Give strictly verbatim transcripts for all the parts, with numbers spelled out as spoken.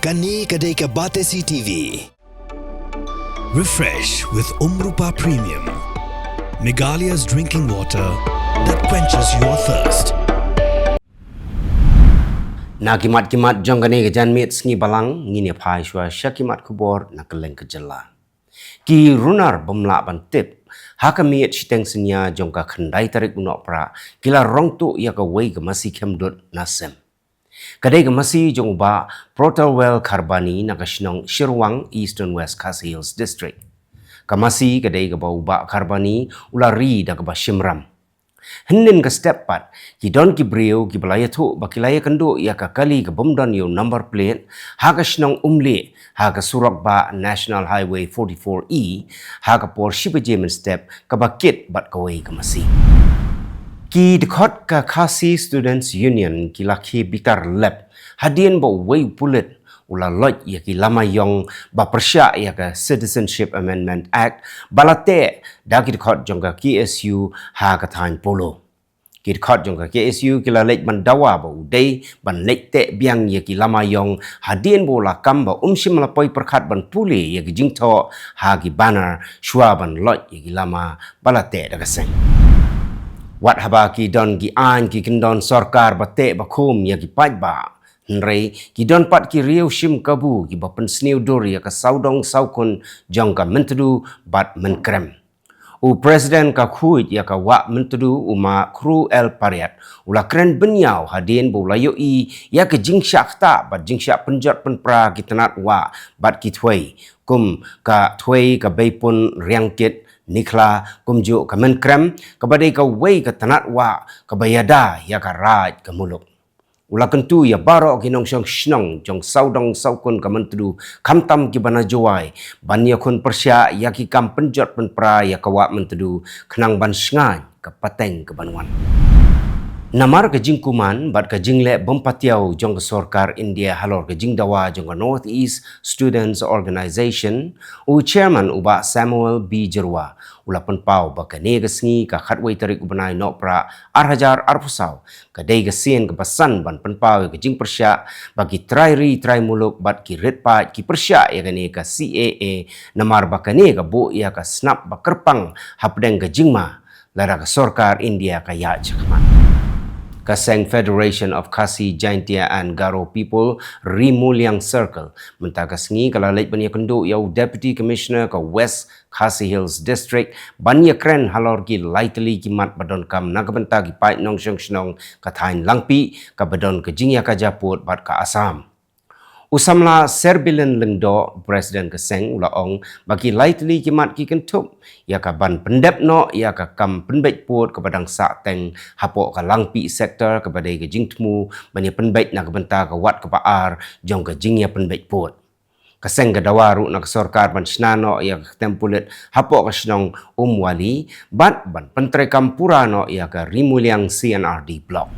Kane ka dei ka Batesi T V. Refresh with Umrupa Premium, Meghalaya's drinking water that quenches your thirst. Na ki mat ki mat jong kane ka janmiet sngi Balang, ngin ïa phai shuwa sha ki mat khubor na kylleng ka jylla. Ki runar bym lah ban tip ha ka miet shiteng synñia jong ka khyndai tarik u Nohprah ki la rong tuh ïa kawei ka masi khemdut na sem. Ka dei ka masi jong u Bah Protowel Kharbani na ka shnong Shirwang, Eastern West Khasi Hills District. Ka masi ka dei kaba u Bah Kharbani u la ri da kaba shim ram. Hynnin ka step pat, ki don ki briew kiba la ïathuh ba ki la ïakynduh ïa ka kali ka bym don ïa u number plate ha ka shnong Umlieh, ha ka surok bah National Highway forty-four E, ha ka por shi baje mynstep, kaba kit bad kawei ka masi. Ki dkhot ka Khasi Students Union ki la khie bitar lep hadien ba uwei u pulit u la loit ïa ki lama ïong ba pyrshah ïa ka Citizenship Amendment Act ba la teh da ki dkhot jong ka K S U ha ka thaiñ Polo. Ki dkhot jong ka K S U ki la leit ban dawa ba u dei ban leit teh biang ïa ki lama ïong hadien ba u la kam ba um shym la poi pyrkhat ban pule ïa ki jingthoh ha ki banner shuwa ban loit ïa ki lama ba la teh da ka seng. Wat haba ki don ki aiñ ki kyndon sorkar ba teh ba khum ïa ki paidbah, hynrei ki don pat ki riew shim kabu kiba pynsniew dur ïa ka sawdong sawkun jong ka Myntdu bad Mynkrem. U President ka Khuid ïa ka Wah Myntdu, u Ma Kru L Pariat, u la kren bynñiaw hadien ba u la ïohi ïa ka jingshah ktah bad jingshah pynjot pynpra ki tnat wah bad ki thwei, kum ka thwei ka Beipun Riangkit Nikhla, kumjuh ka Mynkrem, kaba dei kawei ka tnat wah kaba ïada ïa ka raid ka muluk. U la kyntu ïa baroh ki nongshong shnong jong sawdong sawkun ka Myntdu, khamtam kiba na Jowai, ban ïakhun pyrshah ïa ki kam pynjot pynpra ïa ka Wah Myntdu khnang ban shngaiñ ka pateng kaban wan. Namar ka jingkuman bad ka jingleh bym patiaw jong ka sorkar India halor ka jingdawa jong ka North East Students Organization, u Chairman u Bah Samuel B Jyrwa u la pynpaw ba kane ka sngi ka khatwei tarik u bnai Nohprah ar hajar arphew saw ka dei ka sien kaba san ban pynpaw ïa ka jingpyrshah ba ki trai ri trai muluk bad ki rit paid ki pyrshah ïa kane ka C A A, namar ba kane ka buh ïa ka snap ba kyrpang hapdeng ka jingma lada ka sorkar India ka ïaid shakhmat. Ka seng Federation of Khasi Jaintia and Garo People Ri Muliang Circle mynta ka sngi ka la leit ban ïakynduh ïa u Deputy Commissioner ka West Khasi Hills District ban ïakren halor ki lai tylli ki mat ba donkam na ka bynta ki paid nongshong shnong ka thaiñ Langpih kaba don ka jingïakajia pud bad ka Assam. U samla Serbilin Lyngdoh, President ka seng, u la ong ba ki lai tylli ki mat ki kynthup ïa ka ban pyndep noh ïa ka kam pynbeit pud kaba dang sah teng hapoh ka Langpih sector, kaba dei ka jingthmu ban ïa pynbeit na ka bynta ka wat kaba ar jong ka jingïapynbeit pud. Ka seng ka dawa ruh na ka sorkar ban shna noh ïa ka ktem pulit hapoh ka shnong Umwali bad ban pyntreikam pura noh ïa ka Ri Muliang C and R D block.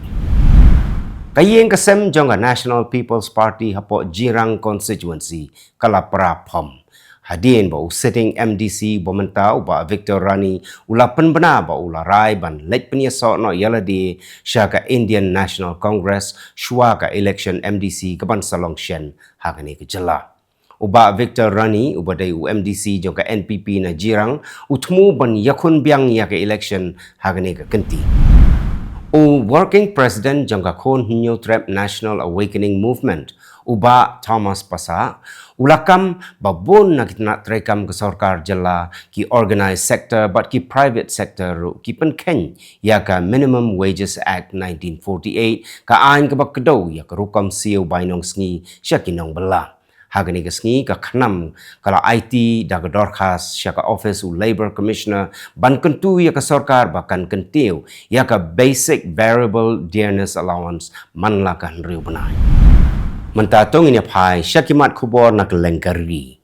Ka ïing ka sem jong ka National People's Party hapoh Jirang constituency ka la pra phom hadien ba u sitting M D C ba mynta u Bah Victor Rani u la pynbna ba u la rai ban leit pynïasoh noh ïa lade sha ka Indian National Congress shuwa ka election M D C kaban sa long shen ha kane ka jylla. U Bah Victor Rani, uba dei u M D C jong ka N P P na Jirang, u thmu ban ïakhun biang ïa ka election ha kane ka kynti. U Working President jong ka Khun Hynñiewtrep National Awakening Movement, u Bah Thomas Passah, u la kam ba bun na ki tnat treikam ka sorkar jylla, ki organised sector bad ki private sector ruh ki pynkheiñ ïa ka Minimum Wages Act nineteen forty-eight, ka aiñ kaba kdew ïa ka rukom siew bainong sngi sha ki nongbylla. Ha kane ka sngi ka KHNAM ka la aiti da ka dorkhas sha ka office u Labour Commissioner ban kyntu ïa ka sorkar ba kan kyntiew ïa ka Basic Variable Dearness Allowance man la ka hynriew bnai. Mynta to ngin ïa phai sha ki mat khubor na kylleng ka ri.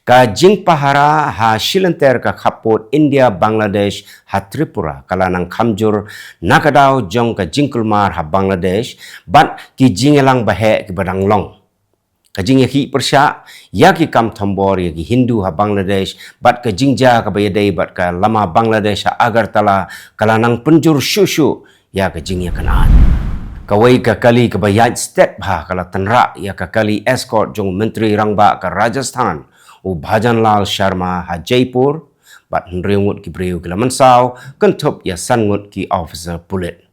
Ka jingpahara ha shilynter ka khappud India Bangladesh ha Tripura ka la nang kham jur na ka daw jong ka jingkulmar ha Bangladesh bad ki jingïalang baheh kiba dang long. Ka jingïakhih pyrshah ïa ki kam thombor ïa ki Hindu ha Bangladesh bad ka jingjia kaba ïadei bad ka lama Bangladesh ha Agartala ka la nang pynjur shuh shuh ïa ka jingïakynad. Kawei ka kali kaba ïaid stet bha ka la tynrah ïa ka kali escort jong u Myntri Rangbah ka Rajasthan, u Bhajan Lal Sharma ha Jaipur, bad hynriew ngut ki briew ki la mynsaw, kynthup ïa san ngut ki officer pulit.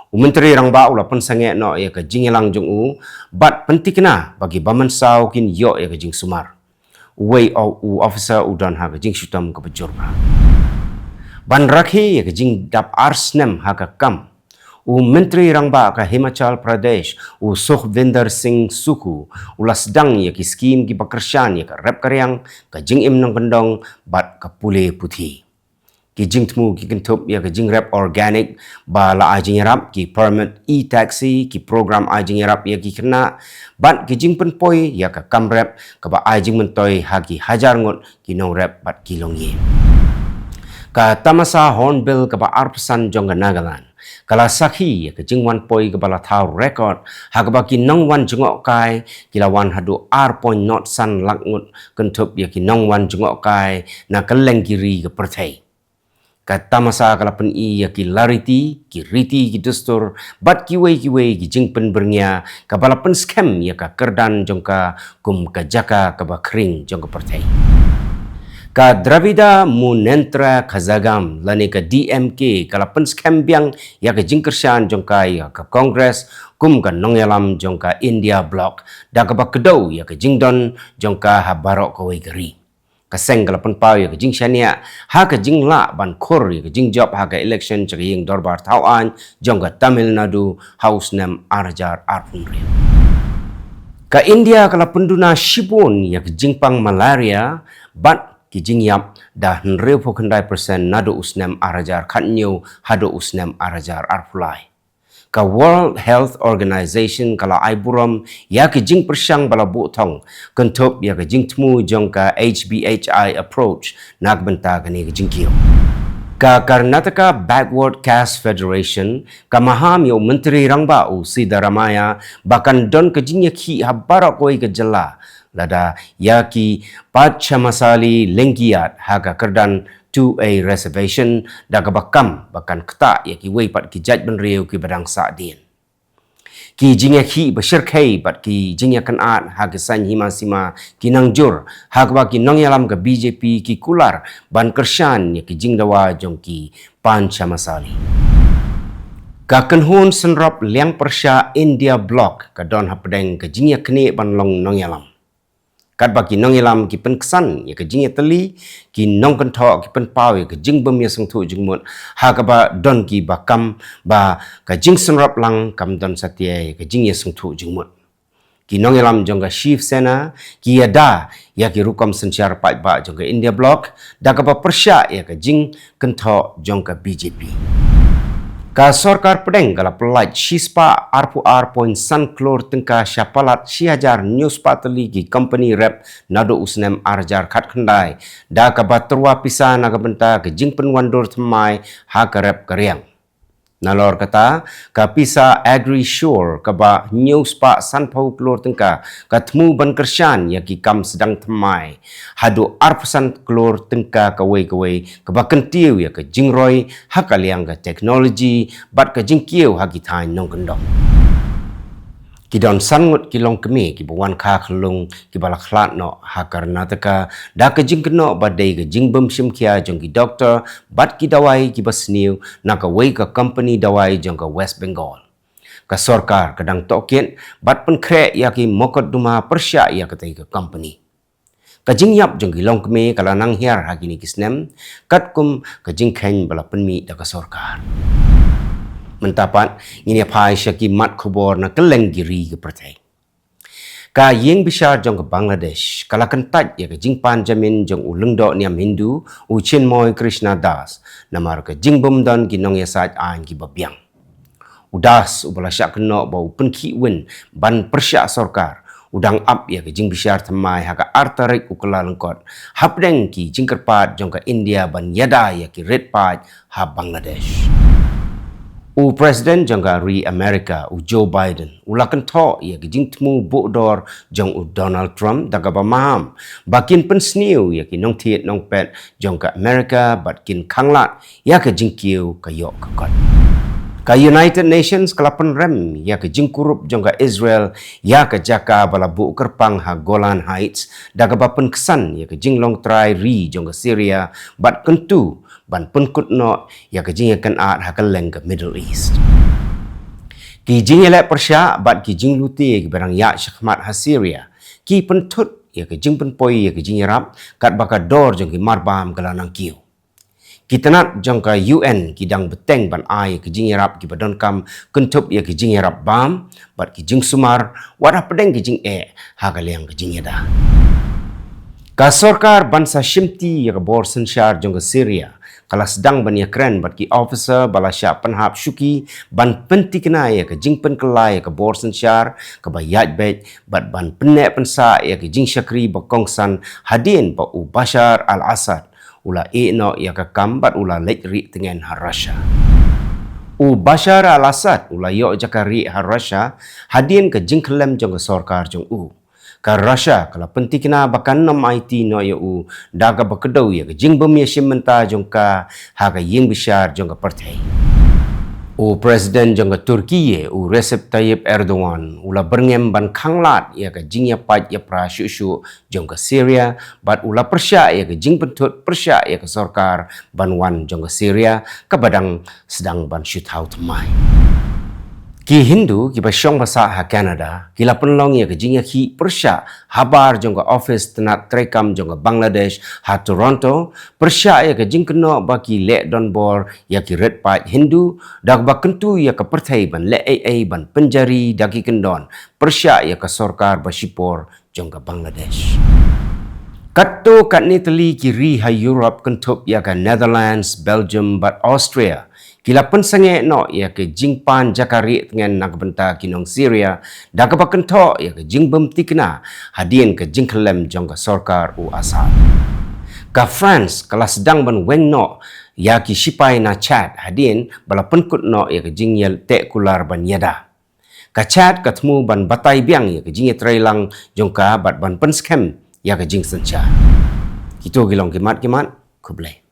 U Myntri Rangbah u la pynsangeh noh ïa ka jingïalang jong u, bad pyntikna ba kiba mynsaw kin ïoh ïa ka jingsumar. Uwei u officer u don ha ka jingshitom kaba jur bha. Ban rakhe ïa ka jingdap ar snem ha ka kam, u Myntri Rangbah ka Himachal Pradesh, u Sukhvinder Singh Sukhu, u la sdang ïa ki skim kiba kyrshan ïa ka rep ka riang, ka jingim nongkyndong, bad ka pule puthi. Ki jingthmu ki kynthup ïa ka jingrep organic ba la ai jingïarap, ki permit e-taxi, ki program ai jingïarap ïa ki khynnah, bad ki jingpynpoi ïa ka kam rep kaba ai jingmyntoi ha ki hajar ngut ki nongrep bad ki longïing. Ka tamasa Hornbill kaba arphew san jong ka Nagaland ka la sakhi ïa ka jingwan poi kaba la thaw record, ha kaba ki nongwan jngohkai ki la wan haduh ar point nod san lak ngut, kynthup ïa ki nongwan jngohkai na kylleng ki ri ka pyrthei. Ka tamasa ka la pyni ïa ki lariti, ki riti, ki dustur, bad kiwei kiwei ki jingpynbyrngia, kaba la pynskhem ïa ka kyrdan jong ka kum ka jaka kaba khring jong ka pyrthei. Ka Dravida Munnetra Kazhagam, lane ka D M K, ka la pynskhem biang ïa ka jingkyrshan jong ka ïa ka Congress kum ka nongïalam jong ka India Bloc, da kaba kdew ïa ka jingdon jong ka ha baroh kawei ka ri. Ka seng ka la pynpaw ïa ka jingshaniah ha ka jinglah ban khur ïa ka jingjop ha ka election sha ka ïing dorbar thaw aiñ jong ka Tamil Nadu ha u snem ar hajar arphew hynriew. Ka India ka la pynduna shibun ïa ka jingpang malaria bad ki jingïap da hynriewphew khyndai percent naduh u snem ar hajar khathynñiew haduh u snem ar hajar arphew lai. Ka World Health Organization ka la ai burom ïa ka jingpyrshang ba la buh thong, kynthup ïa ka jingthmu jong ka H B H I approach na ka bynta kane ka jingkiew. Ka Karnataka Backward Caste Federation ka maham ïa u Myntri Rangbah u Siddaramaiah ba kan don ka jingïakhih ha baroh kawei ka jylla, lada ïa ki Pachamasali Lingayat ha ka kyrdan two A reservation, da kaba kam ba kan ktah ïa kiwei pat ki jaitbynriew kiba dang sahdien. Ki jingïakhih ba shyrkhei bad ki jingïakynad ha ki saiñ hima sima ki nang jur, ha kaba ki nongïalam ka B J P ki kular ban kyrshan ïa ki jingdawa jong ki Pachamasali. Ka kynhun synrop liang pyrshah India Bloc ka don hapdeng ka jingïaknieh ban long nongïalam. Katba ki nongïalam ki pynksan ïa ka jingïatylli, ki nongkynthoh ki pynpaw ïa ka jingbym ïasngewthuh jingmut, ha kaba don kiba kam ba ka jingsynrop lang kam don satia ïa ka jingïasngewthuh jingmut. Ki nongïalam jong ka Shiv Sena ki ïada ïa ki rukom synshar paidbah jong ka India Bloc, da kaba pyrshah ïa ka jing kynthoh jong ka B J P. Ka sorkar pdeng ka la pyllait shispah arphew ar point san klur tyngka sha palat shi hajar hynñiew spah tylli ki kompani rep naduh u snem ar hajar khatkhyndai, da kaba tyrwa pisa na ka bynta ka jingpynwandur thymmai ha ka rep ka riang. Nalor kata, ka pisa Agri Sure kaba hynñiew spah sanphew klur tyngka ka thmu ban kyrshan ïa ki kam sdang thymmai haduh arphew san klur tyngka kawei kawei, kaba kyntiew ïa ka jingroi ha ka liang ka teknoloji bad ka jingkiew ha ki thaiñ nongkyndong. Ki don san ngut ki longkmie kiba wan kha khyllung kiba la khlad noh ha Karnataka da ka jingkynnoh ba dei ka jingbym shim khia jong ki doktor bad ki dawai kiba sniew na kawei ka kompani dawai jong ka West Bengal. Ka sorkar ka dang tohkit bad pynkhreh ïa ki mokotduma pyrshah ïa katei ka kompani. Ka jingïap jong ki longkmie ka la nang hiar ha kine ki snem, katkum ka jingkheiñ ba la pynmih da ka sorkar. Mynta pat, ngin ïa phai sha ki mat khubor na kylleng ki ri ka pyrthei. Ka ïing bishar jong ka Bangladesh ka la kyntait ïa ka jingpan jamin jong u lyngdoh niam Hindu, u Chinmoy Krishna Das, namar ka jingbym don ki nongïasaid aiñ kiba biang. U Das, uba la shah kynnoh ba u pynkhih win ban pyrshah sorkar, u dang ap ïa ka jingbishar thymmai ha ka ar tarik u Kyllalyngkot, hapdeng ki jingkyrpad jong ka India ban ïada ïa ki rit paid ha Bangladesh. U President jong ka ri America, u Joe Biden, u la kynthoh ïa ka jingthmu buhdor jong u Donald Trump da kaba maham ba kin pynsniew ïa ki nongthied nongpet jong ka America bad kin khanglad ïa ka jingkiew ka ïoh ka kot. Ka United Nations ka la pynrem ïa ka jingkurup jong ka Israel ïa ka jaka ba la buh kyrpang ha Golan Heights da kaba pynksan ïa ka jinglong trai ri jong ka Syria bad kyntu ban pynkut noh ïa ka jingïakynad ha kylleng ka Middle East. Ki jingïaleh pyrshah bad ki jinglute kiba dang ïaid shakhmat ha Syria ki pynthut ïa ka jingpynpoi ïa ka jingïarap katba ka dor jong ki marbam ka la nangkiew. Ki tnat jong ka U N ki dang bteng ban ai ïa ka jingïarap kiba donkam, kynthup ïa ka jingïarap bam bad ki jingsumar, wat hapdeng ka jingeh ha ka liang ka jingïada. Ka sorkar ban sa shimti ïa ka bor synshar jong ka Syria ka la sdang ban ïakren bad ki officer ba la shah pynhap shuki ban pyntikna ïa ka jingpynkylla ïa ka bor synshar kaba ïaid beit bad ban pynneh pynsah ïa ka jingshakri ba kongsan hadien ba u Bashar al-Assad u la ïeh noh ïa ka kam bad u la leit rieh tngen ha Russia. U Bashar al-Assad u la ïoh jaka rieh ha Russia hadien ka jingkhyllem jong ka sorkar jong u. Ka Russia ka la pyntikna ba kan ym aiti noh ïa u da kaba kdew ïa ka jingbym ïashim bynta jong ka ha ka ïing bishar jong ka pyrthei. U President jong ka Turkey, u Recep Tayyip Erdogan, u la byrngem ban khanglad ïa ka jingïapait ïapra shuh shuh jong ka Syria bad u la pyrshah ïa ka jingpynthut pyrshah ïa ka sorkar ban wan jong ka Syria kaba dang sdang ban shu thaw thymmai. Ki Hindu kiba shong ba sah ha Canada ki la pynlong ïa ka jingïakhih pyrshah habar jong ka office tnat treikam jong ka Bangladesh ha Toronto pyrshah ïa ka jingkynnoh ba ki leh donbor ïa ki rit paid Hindu da kaba kyntu ïa ka pyrthei ban leh ei ei ban pynjari da ki kyndon pyrshah ïa ka sorkar ba shipor jong ka Bangladesh. Katto katne tylli ki ri ha Europe kynthup ïa ka Netherlands, Belgium bad Austria ki la pynsangeh noh ïa ka jingpan jaka rieh tngen na ka bynta ki nong Syria da kaba kynthoh ïa ka jingbym tikna hadien ka jingkhyllem jong ka sorkar u Assad. Ka France ka la sdang ban weng noh ïa ki shipai na Chad hadien ba la pynkut noh ïa ka jingïateh kular ban ïada. Ka Chad ka thmu ban batai biang ïa ka jingïatreilang jong ka bad ban pynskhem ïa ka jingsynshar. Kito ki long ki mat ki mat, khublei.